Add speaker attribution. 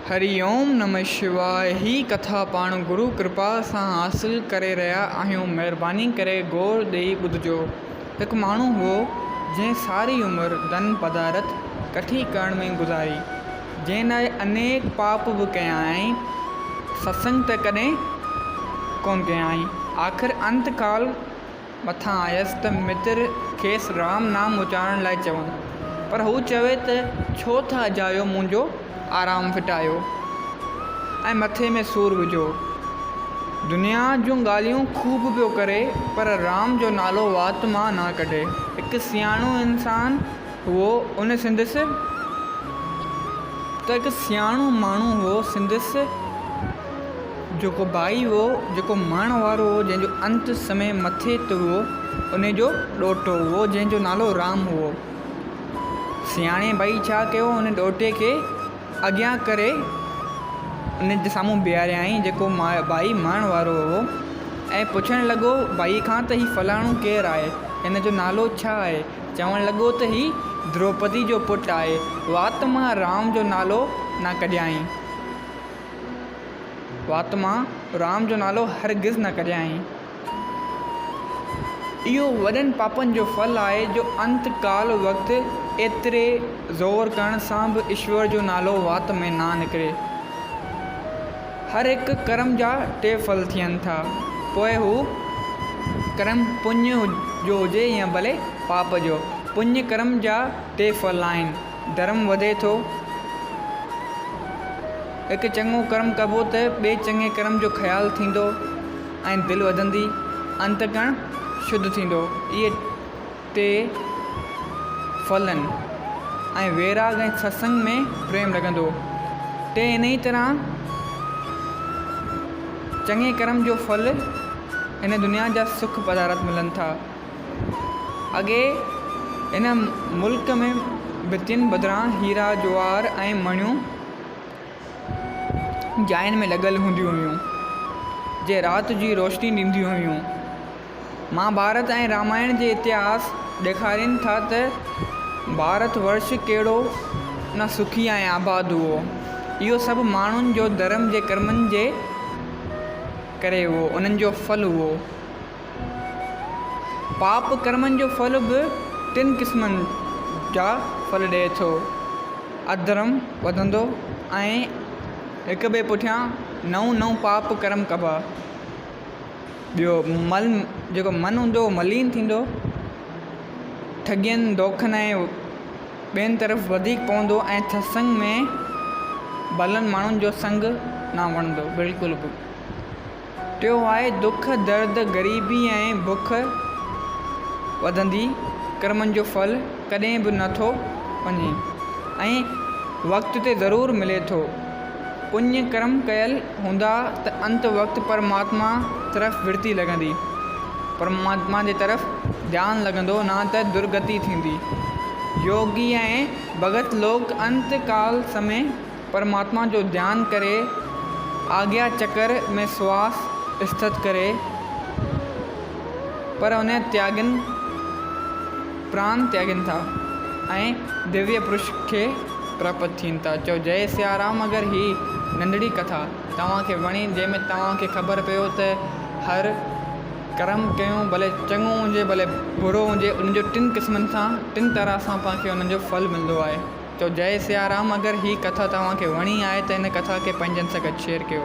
Speaker 1: هري اوم نمه شواء هي ڪٿا پاڻ گرو ڪرپا سان حاصل ڪري رهيا آهيون مهرباني ڪري غور ڏئي ٻڌجو. هڪ ماڻهو هئو جنهن ساري عمر ڌن پدارٿ ڪٺي ڪرڻ ۾ گذاري جنهن لاء انيڪ پاپ به ڪيائين ستسنگ ته ڪڏهن ڪونه ڪيائين آخر انت ڪال مٿان آيس ته متر کيس رام نام اچارڻ لاء چون، پر هو چوي ته ڇو ٿا اجايو منهنجو آرام ڦٽايو ۽ مٿي ۾ سور وجهو. دنيا جون ڳالهيون خوب پيو ڪري، پر رام جو نالو وات مان نه ڪڍي. هڪ سياڻو انسان هئو، ان سندس ته هڪ سياڻو ماڻهو هئو، سندس. جيڪو ڀائي هئو، جيڪو مرڻ وارو هئو، جنهن جو انت سمي مٿي تي هئو، انهي جو ڏوهٽو هئو، جنهن جو نالو رام هئو. سياڻي ڀائي ڇا ڪيو، ان ڏوهٽي کي اڳيان ڪري ان جي سامهون بيهاريائين، جيڪو ڀائي مرڻ وارو هئو ۽ پڇڻ لڳو ڀائي کان ته هي فلاڻو ڪير آهي؟ هن جو نالو ڇا آهي؟ چوڻ لڳو ته هي دروپدي جو پٽ آهي. وات مان رام جو نالو نه ڪڍيائين. وات مان رام جو نالو هرگز نه ڪڍيائين. اهو وڏن پاپن جو ڦل آهي جو انت ڪال وقت ايتري زور ڪرڻ سان به ايشور جو نالو وات ۾ نه نڪري. هر هڪ ڪرم جا ٽي ڦل ٿين ٿا، پوء هو ڪرم پڃ جو هجي يا ڀلي پاپ جو. پڃ ڪرم جا ٽي ڦل آهن. ڌرم وڌي ٿو. هڪ چڱو ڪرم ڪبو ته ٻئي چڱي ڪرم جو خيال ٿيندو ۽ دل وڌندي، انتڪرڻ شڌ ٿيندو. اهي ٽي ڦل آهن ۽ ويراڳ ۽ ستسنگ ۾ پريم لڳندو. ٽي انهيء طرح چڱي ڪرم جو ڦل هن دنيا جا سک پدارٿ ملن ٿا. اڳي هن ملڪ ۾ ڀتين بدران هيرا، جواهر ۽ مڻيون جاين ۾ لڳل هونديون هيون، جي رات جي روشني ڏينديون هيون. مهاڀارت ۽ رامائڻ جي اتهاس ڏيکارين ٿا ته ڀارت ورش ڪهڙو نه سکي ۽ آباد هئو. اهو سڀ ماڻهن جو ڌرم جي ڪرمن جي ڪري هئو، انهن جو ڦل هئو. پاپ ڪرمن جو ڦل به ٽن قسمن جا ڦل ڏئي ٿو. اڌرم وڌندو ۽ هڪ ٻئي پٺيان نئون نئون پاپ ڪرم ڪبا. ٻيو مل جيڪو من هوندو اهو ملين ٿيندو. ٺڳين، دوکن ۽ ٻين طرف وڌيڪ پوندو ۽ ستسنگ ۾ ڀلن ماڻهن جو سنگ نه وڻندو بلڪل به. ٽيون آهي دک، درد، غريبي ۽ بک وڌندي، ڪرمن جو ڦل ڪڏهن به نه ٿو وڃي ۽ وقت تي ضرور ملي ٿو. پڃ ڪرم ڪيل هوندا ته انت وقت پرماتما طرف ورتي لڳندي، پرماتما جي طرف ڌيان لڳندو نه ته درگتي ٿيندي. يوگي ۽ ڀڳت لوڪ انت ڪال سمي پرماتما جو ڌيان ڪري آگيا چڪر ۾ سواس اسٿت ڪري پر ان تياڳين پران تياڳين ٿا ۽ دويه پرش کي پراپت ٿين ٿا. چئو جئي سيارام اگر هي ننڍڙي ڪٿا توهان کي وڻي جنهن ۾ توهان کي خبر پيو ته هر ڪرم ڪيون ڀلي چڱو هجي ڀلي برو هجي ان جو ٽن قسمن سان ٽن طرح سان پاڻ کي انهن جو ڦل ملندو آهي. چئو جئي سيارام اگر هي ڪٿا توهان کي وڻي آهي ته هن ڪٿا کي پنهنجن سان گڏ شيئر ڪيو.